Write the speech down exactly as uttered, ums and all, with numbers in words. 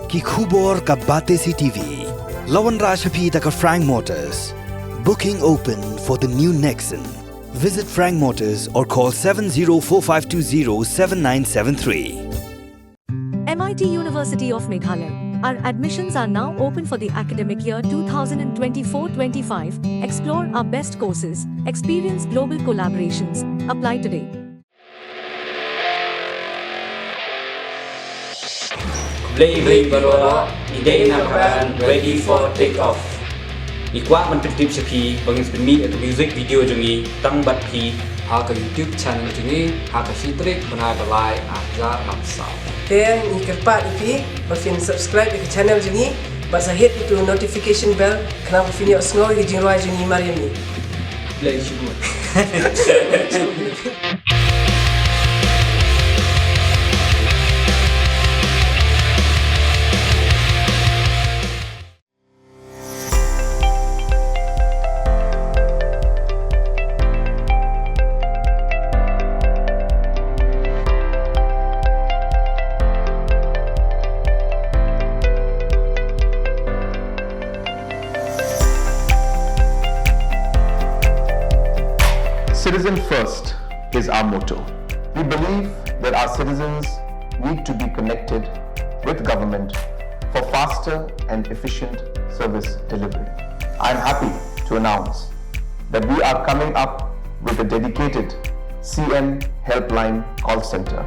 Ki khubor ka Batesi T V. La wanrah sha phi da ka Frank Motors. Booking open for the new Nexon. Visit Frank Motors or call seven zero four five two zero seven nine seven three. M I T University of Meghalaya. Our admissions are now open for the academic year twenty twenty-four twenty-five. Explore our best courses, experience global collaborations. Apply today. Khublei, khublei baroh, ngi dei na ka band Ready for Take Off. Ngi kwah ban pyntip sha phi ba ngin sa pynmih ïa ka music video jong ngi tang bad phi ha ka YouTube channel jong ngi ha ka shi tarik bnai ba lai arhajar arphew saw. Te ngi kyrpad ïa phi ba phin subscribe ïa ka channel jong ngi bad sa hit ïa ka notification bell khnang ba phin ïohsngew ïa ka jingrwai jong ngi mar ïa ngi. Khublei shibun. Citizen first is our motto. We believe that our citizens need to be connected with government for faster and efficient service delivery. I am happy to announce that we are coming up with a dedicated C M helpline call center.